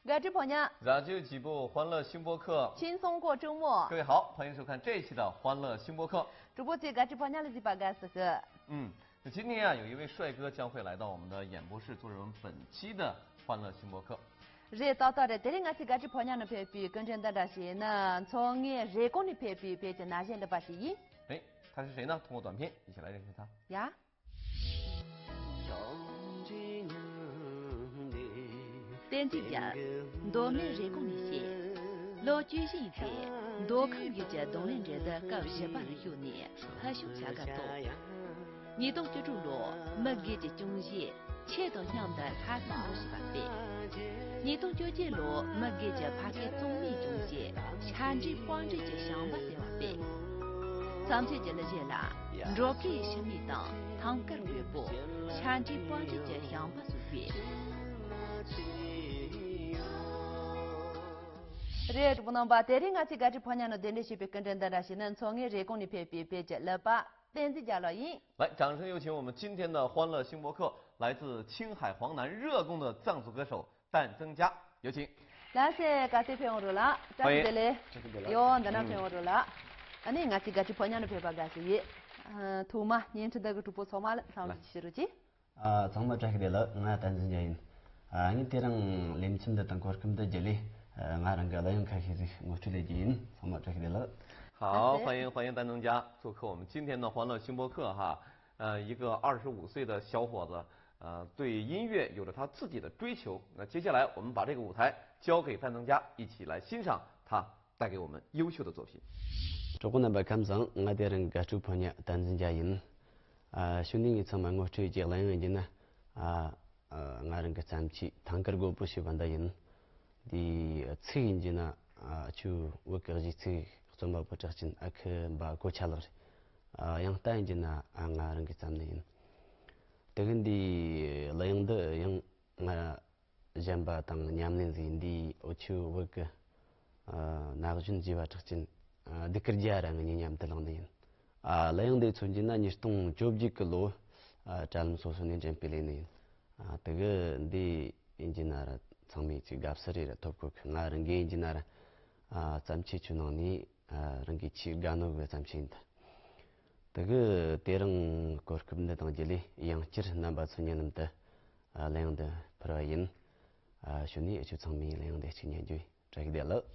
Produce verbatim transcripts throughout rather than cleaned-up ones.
བཀའ་དྲིན་ཕོ་ཉ། རང་ཆོས་བརྗིད་པོ་欢乐星播客。 轻松过周末。 各位好，欢迎收看这一期的欢乐星播客。 གྲོགས་པོ་ཚོས་བཀའ་དྲིན་ཕོ་ཉ་ལ་གཟིགས་པ་དགའ་བསུ་ཞུ། 嗯，那今天啊，有一位帅哥将会来到我们的演播室，做客我们本期的欢乐星播客。 རེད། ཏག་ཏག་རེད། དེ་རིང་ང་ཚོའི་བཀའ་དྲིན་ཕོ་ཉ་ནས་ཕེབས་པའི་སྐུ་མགྲོན་འདི་འདྲ་ཞིག་ཡིན་ན། མཚོ་སྔོན་རེབ་གོང་ནས་ཕེབས་པའི་བོད་ཀྱི་ན་གཞོན་གླུ་པ་ཞིག་ཡིན། 哎，他是谁呢？通过短片一起来认识他。 ཡ། བསྟན་འཛིན་རྒྱལ། མདོ་སྨད་རེབ་གོང་ནས་སྐྱེས། ལོ་བཅུ་བཞི་ཡི་ཚེ། མདོ་ཁམས་ཡུལ་གྱི་རྡུང་ལེན་འགྲན་བསྡུར་སྐབས་བཞི་པ་ལ་ཞུགས་ནས་ཕུལ་བྱུང་བྱ་དགའ་ཐོབ། ཉིས་སྟོང་བཅུ་དྲུག་ལོར་མི་སྒེར་གྱི་གཅུང་བཞེས་ཆོས་དང་མཉམ་དུ་ལྷ་སར་འགྲོ་ཞེས་པ་སྤེལ། ཉིས་སྟོང་བཅོ་བརྒྱད་ལོར་མི་སྒེར་གྱི་ཕ་སྐད་གཙང་མའི་གཅུང་བཞེས་ཤ་འདྲེས་སྤང་འདྲེས་ཀྱི་ཞིང་པ་ཟེར་བ་སྤེལ། བརྩམས་ཆོས་ཀྱི་གླུ་གཞས་ལ་འབྲོག་སྐད་ཡིག་ཕྱི་མིག་དང་ཐང་དཀར་རྒོད་པོ། ཤ་འདྲེས་སྤང་འདྲེས་ཀྱི་ཞིང་པ་སོགས་སྤེལ། རེད། གྲོགས་པོ་རྣམ་པ། དེ་རིང་ང་ཚོའི་བཀའ་དྲིན་ཕོ་ཉ་ནས་གདན་འདྲེན་ཞུས་པའི་སྐུ་མགྲོན་འདི་འདྲ་ཞིག་ནི་མཚོ་སྔོན་རེབ་གོང་ནས་ཕེབས་པའི་བོད་ཀྱི་གླུ་པ་བསྟན་འཛིན་རྒྱལ་ལགས་ཡིན། 来，掌声有请我们今天的欢乐星播客，来自青海黄南热宫的藏族歌手 蛋增加，有请。 ལགས་སེ། བཀའ་དྲིན་ཕོ་ཉ་རོ་ལགས། བཀྲ་ཤིས་བདེ་ལེགས། 欢迎། བཀྲ་ཤིས་བདེ་ལེགས། ཡོ། འདི་ན་ཕོ་ཉ་རོ་ལགས། ཨ་ནི་ང་ཚོའི་བཀའ་དྲིན་ཕོ་ཉ་ནས་ཕེབས་པ་དགའ་བསུ་ཡིན། ཨ། ཐོག་མ་བརྙན་འཕྲིན་བདག་གི་གྲོགས་པོ་ཚང་མ་ལ་འཚམས་འདྲི་ཞུ་རོགས་གྱིས། ཨ། ཚང་མ་བཀྲ་ཤིས་བདེ་ལེགས། ང་བསྟན་འཛིན་རྒྱལ་ཡིན། ཨ། ངས་དེ་རིང་ལེ་ཚན་འདི་དང་གོ་སྐབས་འདི་བརྒྱུད་ལས། ཨ། ང་རང་གི་གླུ་དབྱངས་ཁ་ཤས་ཤིག་ངོ་སྤྲོད་ལས་རྒྱུ་ཡིན། ཚང་མ་བཀྲ་ཤིས་བདེ་ལེགས། 好，欢迎欢迎蛋增加做客我们今天的欢乐星播客哈。呃，一个二十五岁的小伙子，呃，对音乐有着他自己的追求。那接下来我们把这个舞台交给蛋增加，一起来欣赏他带给我们优秀的作品。 གྲོགས་པོ་རྣམ་པ་ཁམས་བཟང་། ང་དེ་རིང་དགའ་སྤྲོའི་ཕོ་ཉ་བསྟན་འཛིན་རྒྱལ་ཡིན། ཨ། ཞུ་ནི་ངས་ཚང་མ་ངོ་སྤྲོད་ཀྱི་གླུ་དབྱངས་ཡིན་ན། ཨ། ཨ། ང་རང་གི་བརྩམས་ཆོས་ཐང་དཀར་རྒོད་པོ་ཞེས་པ་འདི་ཡིན། འདིའི་ཚིག་ཡིན་གྱི་ན། ཨ། ཆུ་བོད་ཀྱི་གཞས་ཚིག་རྩོམ་པ་པོ་གྲགས་ཅན་ཨ་ཁུ་འབའ་གོ་ཆ་ལགས་རེད། ཨ། དབྱངས་རྟ་ཡིན་གྱི་ན། ཨ། ང་རང་གིས་བརྩམས་ནི་ཡིན། དེ་གི་འདིའི་གླུ་དབྱངས་འདི་ཡང་ང་གཞན་པ་དང་ཉམས་ལེན་ཟིག་ཡིན། འདིའི་འུ་ཆོ་བོད་ཀྱི། ཨ། ན་གཞོན་མཛེས་པ་གྲགས་ཅན། ཨ། ལྡུག་གུར་རྒྱལ་ར་ངེད་གཉིས་མཉམ་དུ་བླངས་ནི་ཡིན། ཨ། གླུ་དབྱངས་འདི་མཚོན་གྱི་ན་ཉིས་སྟོང་བཅོ་བརྒྱད་གི་ལོ། ཨ། དྲ་ལམ་སོ་སོ་ནས་འགྲེམས་སྤེལ་ལས་ནི་ཡིན། ཨ། དེ་གི་འདི་ཡིན་གྱི་ན་ར་ཚང་མས་ཅིག་དགའ་བསུ་རེ་ར་ཐོབ་གོ་གི། ང་རང་གི་ཡིན་གྱི་ན་ར། ཨ། བརྩམས་ཆོས་ཆུ་ནང་ནས། ཨ། རང་གི་ཆེས་དགའ་ནོ་གི་བརྩམས་ཆོས་ཡིན་ད། དེ་གི་དེ་རིང་གོ་སྐབས་འདི་དང་བརྒྱུད་ལས་དབྱངས་སྐྱེར་རྣམ་པ་ཚོའི་སྙན་ལམ་དུ། ཨ། གླུ་དབྱངས་འདི་ཕུལ་བ་ཡིན། ཨ། ཞུ་ནི་འུ་ཆོ་ཚང་མས་གླུ་དབྱངས་འདི་གཅིག་ཉན་རྒྱུ་ཡིན། བཀྲ་ཤིས་བདེ་ལེགས།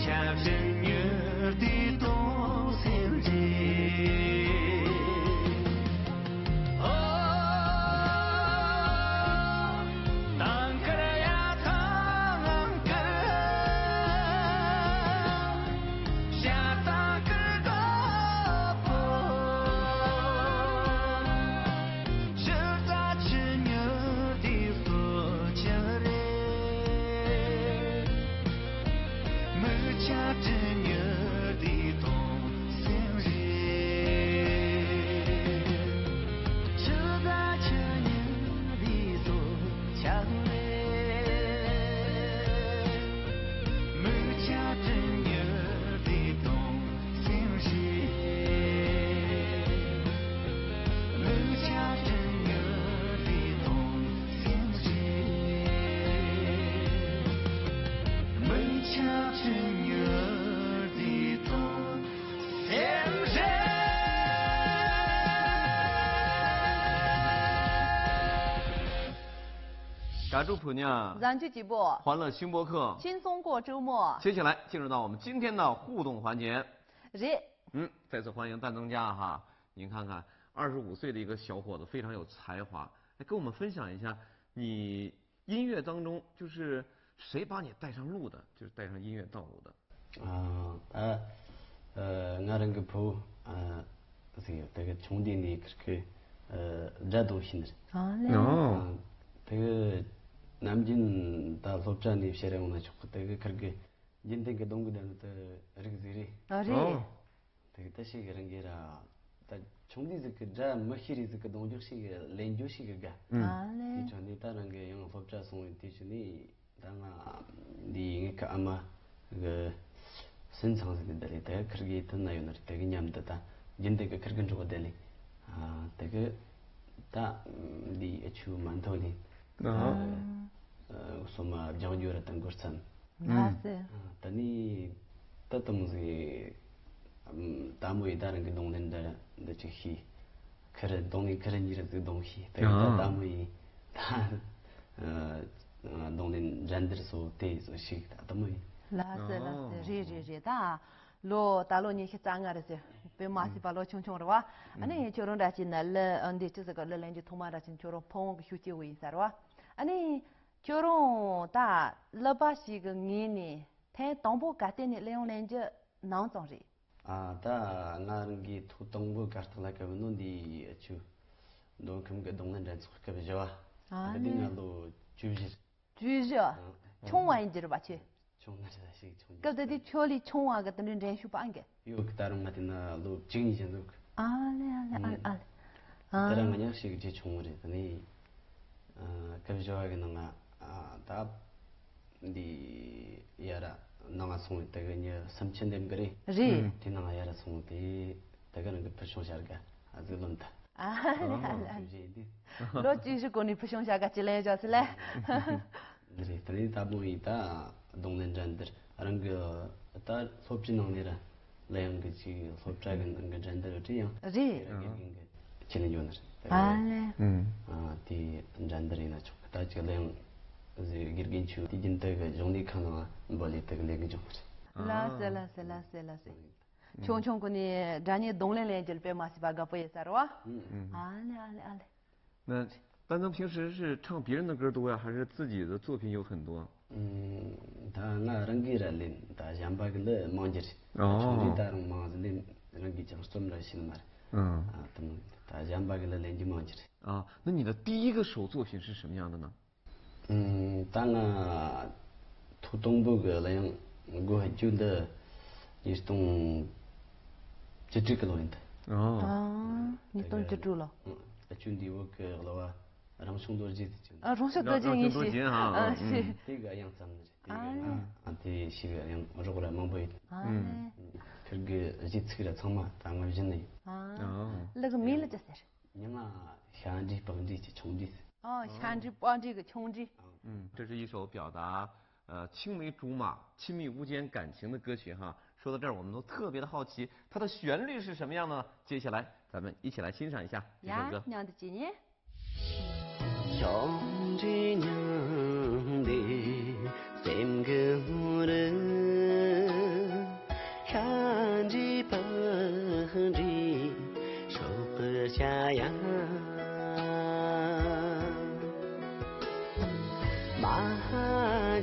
ཆབ་སྲིད་མྱུར་དུ་གཏོང་སེམས་བསྐྱེད། ཨོ། དང་ཁར་ཡ་ཐང་ངང་ཁར། ཤ་དང་ཁར་གོ་པོ། ཕྱི་ད་ཆུ་མྱུར་དུ་སོ་ཆགས་རེད། མི་ཆ་ཁྲི་ཉུལ་དེ་དང་སེམས་རེད། ཆུ་ཟླ་ཆུ་ཉུལ་དེ་སོ་ཆགས་རེད། མི་ཆ་ཁྲི་ཉུལ་དེ་དང་སེམས་རེད། མི་ཆ་ཁྲི་ཉུལ་དེ་དང་སེམས་རེད། མི་ཆ་ཁྲི་ཉུལ་དེ་དང་སེམས་རེད། 感谢朋友们，咱就直播，欢乐新播客，轻松过周末。接下来进入到我们今天的互动环节。 རེད། 嗯，再次欢迎蛋增加哈。您看看，二十五岁的一个小伙子非常有才华，哎，跟我们分享一下，你音乐当中就是谁把你带上路的，就是带上音乐道路的？ ཨ། ད་ཨ་ང་རང་གི་ཕུ་བོ་ཨ་ཟིག་ཡོད། དེ་གི་ཆུང་དུས་ནས་ཁིར་གི་ཨ་སྒྲ་རྡུང་ཤེས་ནི་རེད། ཨ་ལེ། ཨོ། ཨ། དེ་གི་ནམ་རྒྱུན་ད་སློབ་གྲྭ་ནས་བཤད་ར་ཡོང་ན་ཆོག་གི། དེ་གི་ཁིར་གི་རྒྱུན་ལྡན་གྱི་རྡུང་གི་བསྡད་ནི་དེ་རིགས་ཟིག་རེད། ཨ་རེད། ཨོ། དེ་གི་ད་ཤེས་གི་རང་གི་ར། ད་ཆུང་དུས་ཟིག་གི་སྒྲ་མི་ཤེས་རིགས་ཟིག་གི་རྡུང་རྒྱག་ཤེས་གི་ལེན་རྒྱུ་ཤེས་གི་དགའ། ཨ་ལེ། དེ་ཆ་ནས་ད་རང་གི་ཡང་སློབ་གྲྭ་སོང་བའི་དུས་ཆུ་ནས་ད་ང་འདི་ངའི་ཁ་ཨ་མ་གི་སུན་ཚང་ཟིག་གི་བསྡད་ལེ། དེ་གི་ཁིར་གི་དེ་ན་ཡོད་ནི་རེད། དེ་གི་མཉམ་དུ་ད་རྒྱུན་དེ་གི་ཁིར་གི་འགྲོགས་བསྡད་ལེ། ཨ། དེ་གི་ད་འདི་ཨ་ཆུ་མ་མཐོ་ལེ། ཨ། ཨ། སོ་མ་ལྗང་རྒྱུ་ར་དང་གུར་ཚན། ལགས་སེ། ཨ། ད་ནི་ད་དུང་ཟེ། ཨམ། ད་མོ་ཡི་ད་རང་གི་རྡུང་ལེན་འདྲ་འདི་ཅིག་ཤེས། ཁིར་རྡུང་ལེན་ཁིར་གཉིས་ར་ཟིག་རྡུང་ཤེས། ད་ཡི་ད། ཨ། ད་མོ་ཡི་ད་ཨ་རྡུང་ལེན་འགྲན་བསྡུར་སོ་དེ་སོ་ཞིག་ད་ད་མོ་ཡི། ལགས་སེ། ལགས་སེ། རེད་རེད་རེད། ད་ལོ་ད་ལོ་ཉི་ཤུ་རྩ་ལྔ་རེད་ཟེར། དཔེ་མ་སྲིད་པ་ལོ་ཆུང་ཆུང་རེད་བ། ཨ་ནི་ཁྱོད་རང་འདྲ་ཅིག་ན་ལ་འདི་ཅི་ཟེར་ག་ལ་ལེན་རྒྱུ་ཐོག་མ་འདྲ་ཅིག་ཁྱོད་རང་ཕོ་བོང་གི་ཤུགས་སྐྱེ་བོ་ཡིན་ས་རེད་བ། ཨ་ནི། ཁྱོད་རང་ད་གླུ་པ་ཞིག་གི་ངོས་ནས་ཐེངས་དང་པོ་ག་ཏེ་ནས་གླུ་དབྱངས་ལེན་རྒྱུ་ནམ་བྱུང་རེད། ཨ། ད་ང་རང་གི་ཐོག་དང་པོ་གར་སྟེགས་ལ་བཀབ་ནོ་འདི་ཨ་ཆུ་མདོ་ཁམས་ཀྱི་རྡུང་ལེན་འགྲན་ཚོགས་སྐབས་བཞི་བ། ཨ་ད་འདི་ནི་ང་ལོ་བཅུ་བཞི། བཅུ་བཞི། ཨ། ཆུང་བ་ཡིན་རྒྱུ་རེད་པ་ཁྱོད། ཆུང་ན་རེད་ཞིག་ཆུང་རྒྱུ། སྐབས་དེ་དུས་ཁྱོད་ལས་ཆུང་བ་གི་དེ་འདྲའི་འགྲན་ཞུགས་པ་ཨང་གི། ཡོད་གི། ད་རུང་ང་དེ་ན་ལོ་བཅུ་གཉིས་ཅན་འདུག། ཨ་ལེ་ཨ་ལེ་ཨ་ལེ་ཨ་ལེ། ད་རང་ང་ཉག་ཞིག་ཅིག་ཆུང་བ་རེད། ད་ནི་ཨ་སྐབས་བཞི་བ་གི་ནང་ང་ཨ་ད་འདི་ཡ་ར་ནང་ང་སོང་བའི་དེ་གི་ཉི་སུམ་ཅུ་འདེམས་གི་རེད། རེད། དེ་ནང་ང་ཡ་ར་སོང་དེ་དེ་གི་རང་གི་ཕུལ་བྱུང་བྱ་དགའ་ཨ་ཟིག་ལོན་ད། ཨ་ལེ་ཨ་ལེ་ཨ་ལེ། ལོ་བཅུ་བཞི་གོང་ནས་ཕུལ་བྱུང་བྱ་དགའ་ཅིག་ལེན་བཞག་ཟེར་ལེ། འདི་རེད། ད་ནི་ད་མོ་ཡིས་ད་རྡུང་ལེན་འགྲན་བསྡུར་རང་གི་ད་སློབ་གྲྭའི་ནང་ནས་ར་གླུ་དབྱངས་གི་ཅིག་སློབ་གྲྭ་གི་ནང་གི་འགྲན་བསྡུར་རེད་ཡང་། རེད། དེ་ར་དགེ་རྒན་གི་ཁྱེད་ལ་འཇོན་ནི་རེད། ཨ་ལེ། ཨ་དེ་འགྲན་བསྡུར་ཡིན་ན་ཆོག་གི། ད་ཅིག་གླུ་དབྱངས་ཟེར་དགེ་རྒན་ཆུ་དེ་རྒྱུན་དུ་གི་གཞུང་ལས་ཁང་ནང་འབོད་ལས་དུ་གི་ལས་གི་འཇོན་ནི་རེད། ལགས་སེ་ལགས་སེ་ལགས་སེ་ལགས་སེ། ཆུང་ཆུང་གི་ནས་སྒྲ་སྙན་རྡུང་ལེན་ལེན་རྒྱུ་དཔེ་མ་སྲིད་པ་དགའ་པོ་ཡོད་ས་རེད་བ། ཨ་ལེ་ཨ་ལེ་ཨ་ལེ། 那丹增平时是唱别人的歌多呀，还是自己的作品有很多？ ད་ང་རང་གིས་ར་ལེན། ད་གཞན་པ་གི་ལ་མང་རྒྱུ་རེད། ཨོ། ཆུང་དུས་ད་རང་མང་ཟིག་ལེན། རང་གིས་ཀྱང་རྩོམ་ར་ཤེས་ནི་མ་རེད། ཨ། ཨ་དེ་མོ་ད་གཞན་པ་གི་ལ་ལེན་རྒྱུ་མང་རྒྱུ་རེད། 啊，那你的第一个首作品是什么样的呢？ ད་ང་ཐོག་དང་པོ་གི་གླུ་དབྱངས་སྒོ་ཕྱེ་རྒྱུ་འདི་ཉིས་སྟོང་བཅུ་དྲུག་གི་ལོ་ཡིན་ད། ཨོ། ཨ། ཉིས་སྟོང་བཅུ་དྲུག་ལོ། ཨ་ཆུ་འདི་བོད་ཀྱི་གླུ་བ་རང་བྱུང་རྡོ་རྗེ་ཟེར་གྱི། ཨ། རང་བྱུང་རྡོ་རྗེ་ཡིན་ཞེས། རང་བྱུང་རྡོ་རྗེ། ཨ། ཨ། ཞེས། དེ་གི་དབྱངས་བརྩམས་ནི་རེད། དེ་གི་ཨ། ང་ཨ་དེ་ཞིག་གི་དབྱངས་རོགས་ར་མང་པོ་ཡོད། ཨ་ནི། ཁིར་གི་གཞས་ཚིག་ར་ཚང་མ་ད་ང་བཞིན་ནི་ཡིན། ཨ། ཨ། གླུ་གི་མིང་ལ་ཅི་ཟེར། མྱིང་ང་ཤ་འདྲེ་པགས་འདྲེ་གི་ཆུང་འདྲེ་ཟེར། ཨ། ཤ་འདྲེ་པགས་འདྲེ་གི་ཆུང་འདྲེ། 嗯，这是一首表达呃青梅竹马、亲密无间感情的歌曲哈。说到这儿，我们都特别的好奇，它的旋律是什么样呢？接下来咱们一起来欣赏一下这首歌。 ཡ། མཉམ་དུ་ཅི་ཉན། ཆུང་འདྲེ་མྱང་འདྲེ་སེམས་ཀྱི་ངོ་རུ།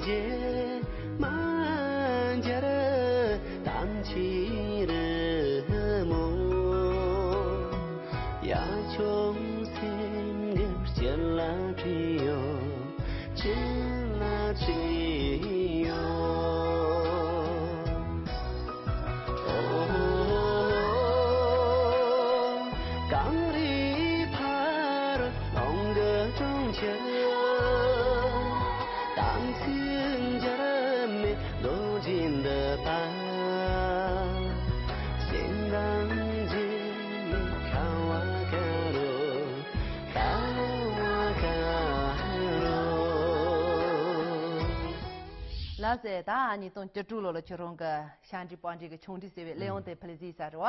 རྗེས་མ་འཇར་དམ་ཆི་རི་མོ། ཡ་ཆུང་སེམས་ཀྱི་སྤྱིར་ལ་བྲིས་ཡོད། ཅི་ལ་བྲིས་ཡོད། ཨོ། གངས་རིའི་ཕ་རོལ་ལུང་གི་གྲོང་ཁྱེར། དམ་ཚིག་འགྱུར་མེད་རྡོ་རྗེ་འདི་པ། སེམས་དང་འབྲེལ་མེད་ཁ་བ་ཁ་རོ། ལགས་སེ། ད་ཉིས་སྟོང་བཅུ་དྲུག་ལོ་ལ་ཁྱོད་རང་གི་ཤ་འདྲེས་པགས་འདྲེས་ཀྱི་ཆུང་འདྲེས་ཟེར་བའི་གླེགས་བམ་དེ་ཕུལ་རྩིས་ཟེར་བ།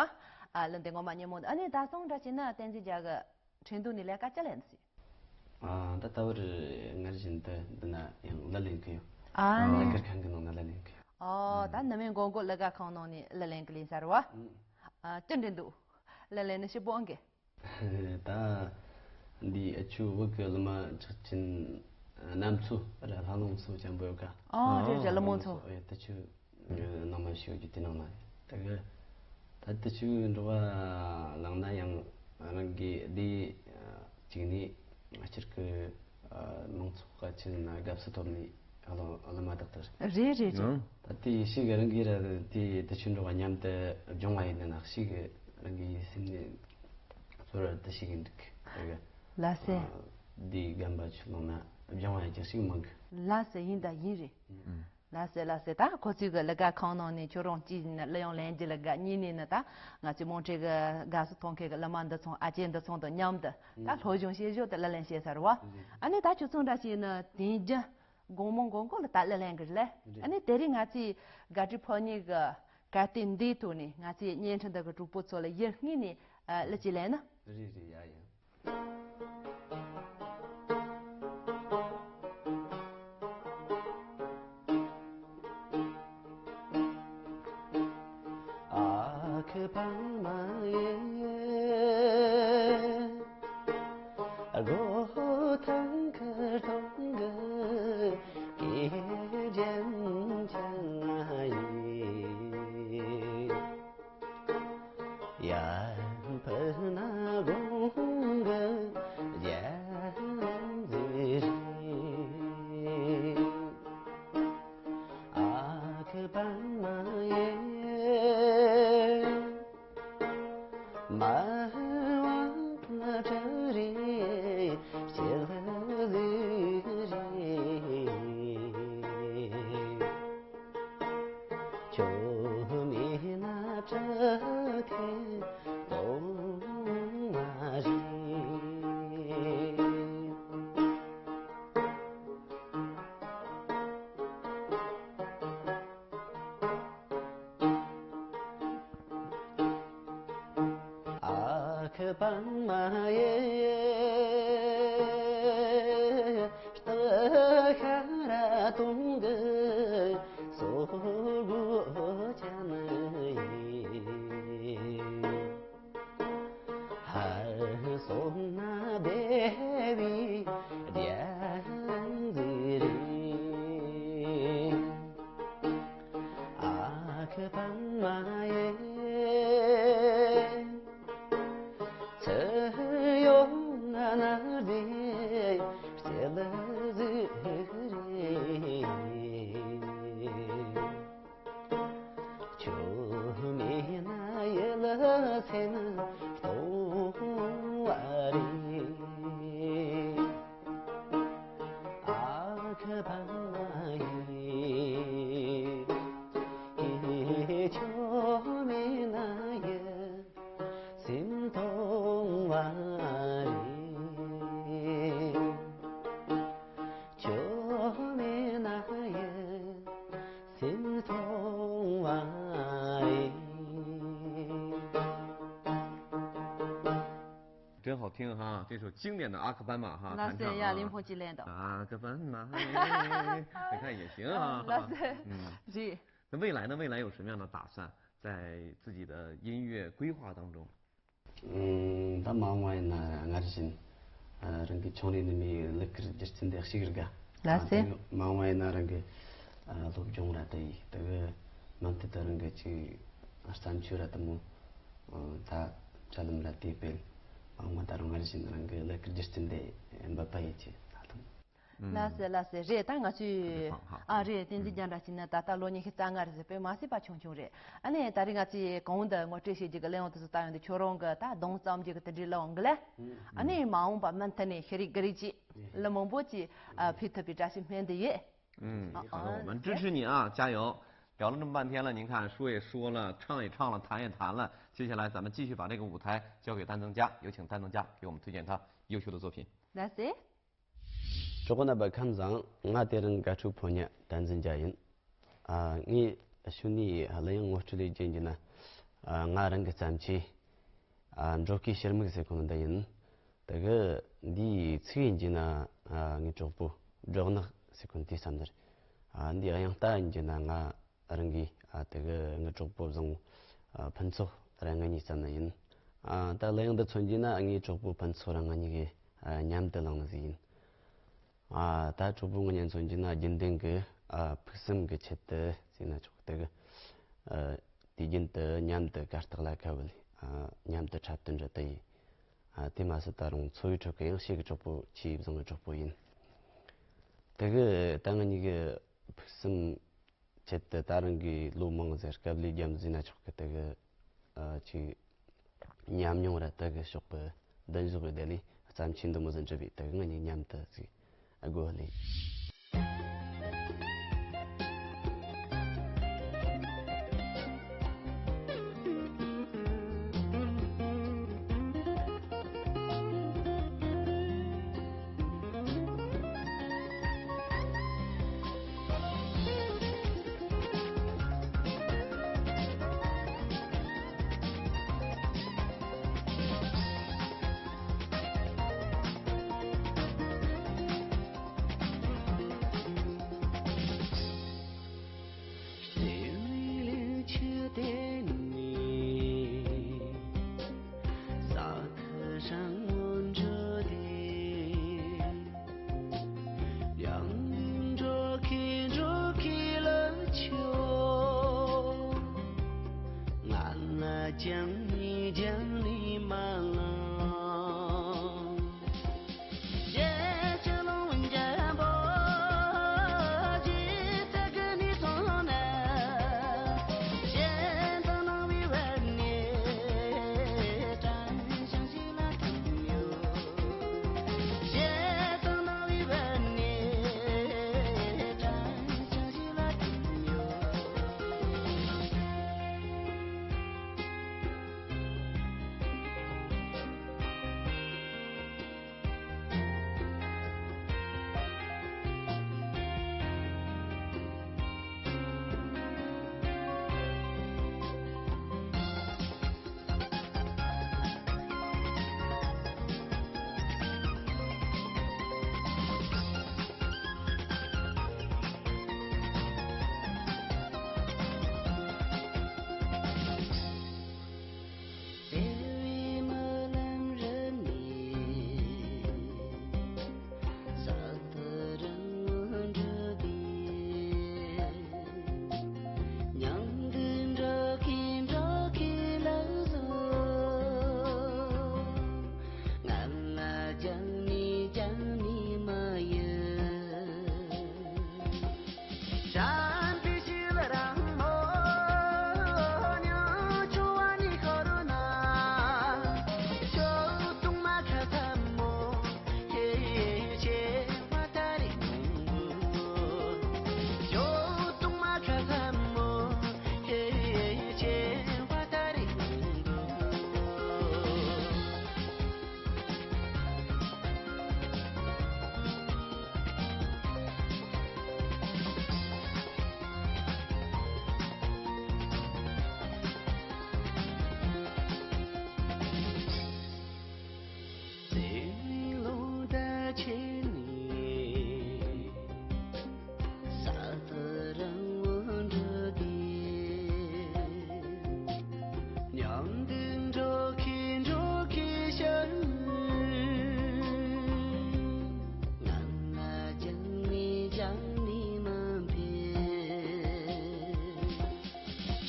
ཨ་གླུ་འདི་ངོ་མ་སྙན་མོ་འདུག་ཨ་ནི་ད་སོང་འདྲ་བྱས་ན་བསྟན་འཛིན་རྒྱལ་གྱི་ཁྲིན་ཏུའུ་ནས་ལས་ཀ་ཅི་ལས་འདུག་ཟེར། ཨ་ད་ལྟ་བར་སྔར་བཞིན་དུ་འདི་ན་ཡང་གླུ་ལེན་གི་ཡོད། ཨ་ནི་གླུ་གར་ཁང་གི་ནང་ན་གླུ་ལེན་གི་ཡོད། ཨོ་ད་ནུབ་མོན་གོང་གོ་གླུ་གར་ཁང་ནང་ནས་གླུ་ལེན་གི་ལེན་ཟེར་བ། ཨ་ཅི་འདྲ་འདུག་གླུ་ལེན་ནི་ཞིབ་པོ་ཨང་གི། ད་འདི་ཨ་ཆུ་བོད་ཀྱི་གླུ་མ་ཆག་ཅན་གནམ་མཚོ་ར་ལྷ་ལུང་མཚོ་ཅན་པོ་ཡོད་ཀ་ཨོ་རེད་རེད། གླུ་མོ་མཚོ། ཨེ་ད་ཆུ་ནང་མ་ཞིག་ཡོད་ཀྱི་དེ་ནང་ན་ད་གི་ད་ད་ཆུ་འགྲོ་བ་ལངས་ན་ཡང་རང་གི་འདི་གཅིག་ནི་སྤྱིར་གི་མང་ཚོགས་ཀ་ཆེན་ན་དགའ་བསུ་ཐོབ་ནི་ཨ་ལོ་ཨ་ལོ་མ་དག་ཏུ་རེད་རེད་རེད། ད་དེ་ཡེ་ཤེས་གི་རང་གི་ར་དེ་ད་ཆུ་འགྲོ་བ་མཉམ་དུ་སྦྱོང་བ་ཡིན་ན་ནག་ཤིག་གི་རང་གི་སེམས་ནི། ཚོར་བ་འདི་ཞིག་ཡིན་འདུག་ལགས་སེ། འདི་རྒན་པ་ཆུ་ནང་ན་སྦྱང་བ་ཡག་ཞིག་མང་གི། ལགས་སེ། ཡིན་ད་ཡིན་རེད། ལགས་སེ་ལགས་སེ། ད་ཁོ་ཚོའི་གི་གླུ་གར་ཁང་ནང་ནས་ཁྱོད་རང་གཅིག་ཡིན་ན་གླུ་དབྱངས་ལེན་རྒྱུ་ལ་དགའ། གཉིས་ནས་ནི་ད་ང་ཚོའི་མོན་ཁྲོད་གི་དགའ་བསུ་ཐོབ་མཁན་གི་གླུ་མ་འདི་ཚོ་ཨ་ཅེ་འདི་ཚོ་དང་མཉམ་དུ་ད་སློབ་སྦྱོང་བྱེད་ཞོར་དུ་གླུ་ལེན་བྱེད་ས་རེད་བ། ཨ་ནི་ད་ཁྱོད་ཚོ་འདྲ་ཞིག་ཡིན་ན་དེང་རྒྱུན་དགོང་མོ་དགོང་དགོང་ལ་ད་གླུ་ལེན་གི་རེད་ལེ། ཨ་ནི་དེ་རིང་ང་ཚོའི་དགའ་སྤྲོའི་ཕོ་ཉའི་གི་གལ་ཏེ་འདིའི་ཐོག་ནས་ང་ཚོའི་བརྙན་འཕྲིན་འདི་གི་གྲོགས་པོ་ཚོ་ལ་ཡར་སྔོན་ནས་ཨ་གླུ་ཅིག་ལེན་ན། རེད་རེད། ཡ་ཡ། ཨ་ཁུ་པདྨ་ཡེ། སྒོ་ཐང་ཁ་གྲོང་གི་སྐད་རྒྱན་ཆང་ཡིན། ཡར་ཕུ་ན་དགོང་གི་རྒྱ་མཚོ་རེད། ཨ་ཁུ་པདྨ་ཡེ། མ་བ་ན་བྲག་རི་ཞལ་གཟིགས་རི། ཁྱོད་མེད་ན་བྲག་ཐེམ་སྟོང་མ་རེད། ཨ་ཁུ་པདྨ་ཡེ། སྟག་ཤར་སྟོང་གི་སོར་མོ་ཅན་ཡིན། ཧར་སོང་ན་སྦས་པའི་རྒྱ་མཚོ་རེད། ཨ་ཁུ་པདྨ་ཡེ། ཚེ་ཡོང་ན་ནར་རྫས་སྐྱེལ་གཟིགས་རེད། ཁྱོད་མེད་ན་ཡིད་སེམས་སྟོང་བ་རེད། ཨ་ཁུ་པདྨ་ཡེ། ཁྱོད་མེད་ན་ཡིད་སེམས་སྟོང་བ་རེད། ཁྱོད་མེད་ན་ཡིད་སེམས་སྟོང་བ་རེད། 真好听哈，这首经典的阿克斑马哈，弹唱啊。 ལགས་སེ། ཡ་ལིང་ཕུང་ཅིག་ལེན་དང་། 阿克斑马，你看也行啊。 ལགས་སེ། 嗯。 རེད། 那未来呢？未来有什么样的打算，在自己的音乐规划当中？ ད་མ་འོངས་པ་ཡིན་ན་སྔར་བཞིན་རང་གི་ཆུང་རིང་ནས་མི་གླུ་གར་སྒྱུ་རྩལ་འདི་ཞིག་རེད་ག་ལགས་སེ། ད་མང་བ་ཡིན་ན་རང་གི་ཨ་སློབ་སྦྱོང་ར་དེ་ཡིན་དེ་གི་མང་དུ་དུ་རང་གི་ཅིག་བརྩམས་ཆོས་ར་དེ་མོ་ད་དྲ་ལམ་ར་དེ་སྤེལ་མང་བ་ད་རང་ངར་བཞིན་རང་གི་ལས་ཀྱི་རྒྱུ་རྐྱེན་དེ་འབད་པ་ཡིན་ཅི་ད་དུང་། ལགས་སེ་ལགས་སེ། རེད། ད་ང་ཚོས་ཨ་རེད། བསྟན་འཛིན་རྒྱ་འདྲ་ཅིག་ནི་ད་ལྟ་ལོ་ཉི་ཤུ་རྩ་ལྔ་རེད་ཟེར་བས་མ་སྲིད་པ་ཆུང་ཆུང་རེད། ཨ་ནི་ད་རེས་ང་ཚོས་གོང་དུ་ངོ་སྤྲོད་བྱེད་རྒྱུ་གི་གླེང་བ་དེ་ཚོ་ལྟ་ཡོང་དུས་ཁྱོད་རང་གི་ད་གདོང་བརྩམས་རྒྱུ་གི་དེ་འདྲའི་གླེང་བ་གི་ལས། ཨ་ནི་མ་འོངས་པ་མུ་མཐུད་ནས་ཤེས་རིག་གི་རིགས་ཀྱི་ལ་མང་པོ་ཅིག་ཕུལ་ཐུབ་པའི་བཀྲ་ཤིས་སྨོན་འདུན་ཡོད། 嗯，好的，我们支持你啊，加油！聊了这么半天了，您看说也说了，唱也唱了，弹也弹了，接下来咱们继续把这个舞台交给丹增佳，有请丹增佳给我们推荐他优秀的作品。 ལགས་སེ། གྲོགས་པོ་རྣམ་པ་ཁམས་བཟང་། ང་དེ་རིང་དགའ་སྤྲོའི་ཕོ་ཉ་བསྟན་འཛིན་རྒྱལ་ཡིན། ཨ་ངས་ཞུ་ནས་གླུ་དབྱངས་ངོ་སྤྲོད་ལས་རྒྱུ་ཡིན་ན། ཨ་ང་རང་གི་བརྩམས་ཆོས་ཨ་འབྲོག་སྐད་ཕྱིར་མིག་ཟེར་གོ་ནོ་འདི་ཡིན། དེ་གི་འདིའི་ཚིག་ཡིན་རྒྱུ་ན་ཨ་ངའི་གྲོགས་པོ་སྦྲག་ནག་ཟེར་གོ་ནོ་དེ་བརྩམས་ནི་རེད། ཨ་འདིའི་དབྱངས་རྟ་ཡིན་རྒྱུ་ན་ང་རང་གི་ཨ་དེ་གི་ངའི་གྲོགས་པོ་བཟང་བོ་ཨ་ཕུན་ཚོགས་ར་ང་གཉིས་བརྩམས་ནི་ཡིན། ཨ་ད་གླུ་དབྱངས་འདི་མཚོན་རྒྱུ་ན་ངའི་གྲོགས་པོ་ཕུན་ཚོགས་ར་ང་གཉིས་ཀྱིས་ཨ་མཉམ་དུ་བླངས་ནི་ཟིག་ཡིན། ཨ་ད་གྲོགས་པོ་ང་གཉིས་མཚོན་རྒྱུ་ན་རྒྱུན་ལྡན་གྱི་ཨ་ཕུགས་བསམ་གྱི་ཆེད་དུ་ཟེར་ན་ཆོག་གི། དེ་གི་ཨ་དུས་རྒྱུན་དུ་མཉམ་དུ་གར་སྟེགས་ལ་ཁ་བུལ། ཨ་མཉམ་དུ་འཁྲབ་སྟོན་ར་དེ་ཡིན། ཨ་དེ་མ་ཟད་ད་རུང་འཚོ་བའི་ཁྲོད་ཀྱི་ཡང་ཤེས་ཀྱི་གྲོགས་པོ་ཆེས་བཟང་གི་གྲོགས་པོ་ཡིན། དེ་གི་ད་ང་གཉིས་ཀྱི་ཕུགས་བསམ་ཆེད་དུ་ད་རང་གི་ལོ་མང་ཟེར་སྐབས་ལས་རྒྱམ་ཟིན་ན་ཆོག་གི། དེ་གི་ཨ་ཅིག་ཉམས་མྱོང་ར་དེ་གི་ཕྱོགས་པའི་མདུན་ཕྱོགས་པའི་དེ་ལས་བརྩམས་ཆོས་འདི་མོ་ཟིན་གྲུབ་པའི་དེ་གི་ང་གཉིས་མཉམ་དུ་ཅིག་སྒོ་ལས།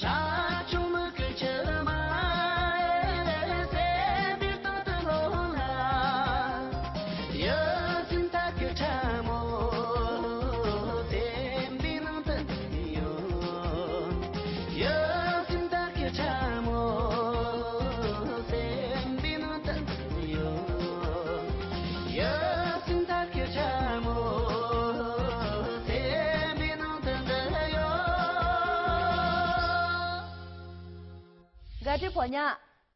དགའ་སྤྲོའི་ཕོ་ཉ།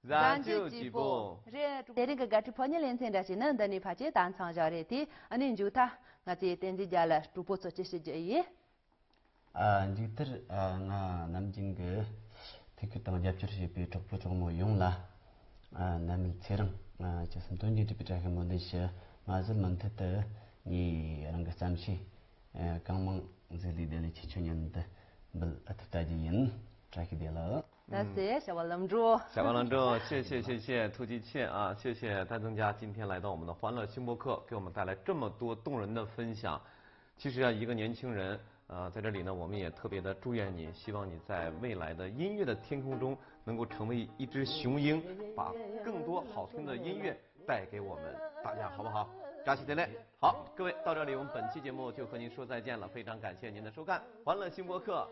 བཟང་སྤྱོད་བརྗིད་པོ། རེད། དེ་རིང་གི་དགའ་སྤྲོའི་ཕོ་ཉ་ལེ་ཚན་འདྲ་ཞིག་ནི་འདི་ནས་ཕལ་ཆེར་ད་མཚམས་བཞག་རེད་དེ། ཨ་ནི་མཇུག་མཐའ་ང་ཚོའི་བསྟན་འཛིན་རྒྱལ་ལ་གྲོགས་པོ་ཚོ་ཅི་ཞིག་བརྗོད་ཡིན། ཨ། མཇུག་མཐར། ཨ། ང་ནམ་རྒྱུན་གྱི་ཐུགས་ཁུར་དང་རྒྱབ་སྐྱོར་བྱེད་པའི་གྲོགས་པོ་གྲོགས་མོ་ཡོངས་ལ། ཨ། ནད་མེད་ཚེ་རིང་། ཨ། ཅི་བསམ་དོན་ཆེན་འགྲུབ་པའི་བཀྲ་ཤིས་སྨོན་འདུན་ཞུ། མ་ཟད་མུ་མཐུད་དུ་ངས་རང་གི་བརྩམས་ཆོས། ཨ། གང་མང་ཟིག་ལས་དེ་ལས་ཁྱེད་ཆོ་མཉམ་དུ་འབུལ་ཨ་ཐུབ་ལྟ་རྒྱུ་ཡིན། བཀྲ་ཤིས་བདེ་ལེགས། ད་ཟེར་ཞབས་པ་ལམ་འགྲོ། ཞབས་པ་ལམ་འགྲོ། 谢谢谢谢，突击切啊，谢谢 ཐ་ཚང་ཅག 今天来到我们的欢乐星播客，给我们带来这么多动人的分享。其实啊，一个年轻人，呃，在这里呢，我们也特别的祝愿你，希望你在未来的音乐的天空中能够成为一只雄鹰，把更多好听的音乐带给我们大家，好不好？扎西德勒。好，各位，到这里我们本期节目就和您说再见了，非常感谢您的收看《欢乐星播客》，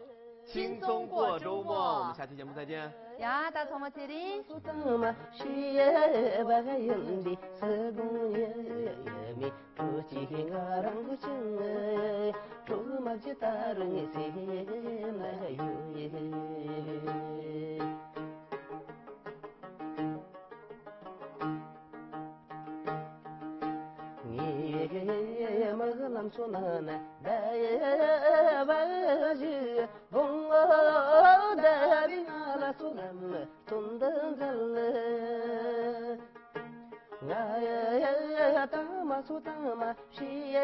轻松过周末，我们下期节目再见。 ཡ། ད་ཚང་མ་ཚེ་རིང་། སུ་དང་མ་ཤི་ཡ་བ་ག་ཡིན་འདི་སུ་དགོང་ཡ་མི་ཁྱོད་ཀྱིས་ང་རང་གི་ཆུང་ངུ་གྲོགས་མ་བརྗེད་ད་རུང་སེམས་ན་ཡོད་ཡེ། ངའི་མིག་ལམ་སོ་ན་ན་ད་ཡེ་བ་ཞི་བོང་ད་རི་ང་ལ་སོ་ལམ་སྟོན་འདི་འཛལ། ང་ཡ་ཡ་ཡ་ཡ་ད་མ་སུ་ད་མ་ཤི་ཡ་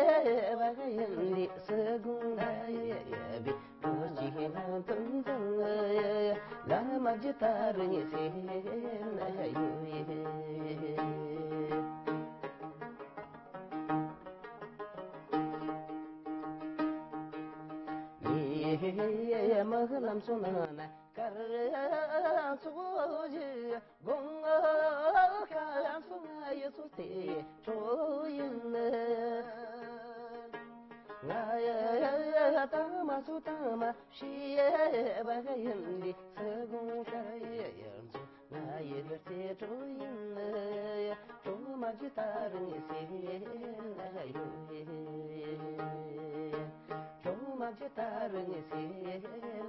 བ་ག་ཡིན་འདི་སུ་དགོང་ད་ཡ་ཡ་བི་ཁྱོད་ཀྱིས་ང་དོན་དང་ཡ་ལ་མ་བརྗེད་ད་རུང་སེམས་ན་ཡོད་ཡེ། ངའི་མིག་ལམ་སོ་ན་ན། དཀར་ཚོགས་བཞི་དགོང་ཁ་སོང་ཡི་སོ་སྟེ་ཁྱོད་ཡིན། ང་ཡ་ད་མ་སུ་ད་མ་ཤི་ཡ་བ་ག་ཡིན་འདི་སུ་དགོང་ཁ་ཡ་ཡ་ཚོ་ང་ཡི་ལ་ཚེ་ཁྱོད་ཡིན། ཁྱོད་མ་བརྗེད་ད་རུང་སེམས་ན་ཡོད་ཡེ། ཁྱོད་མ་བརྗེད་ད་རུང་སེམས་ན།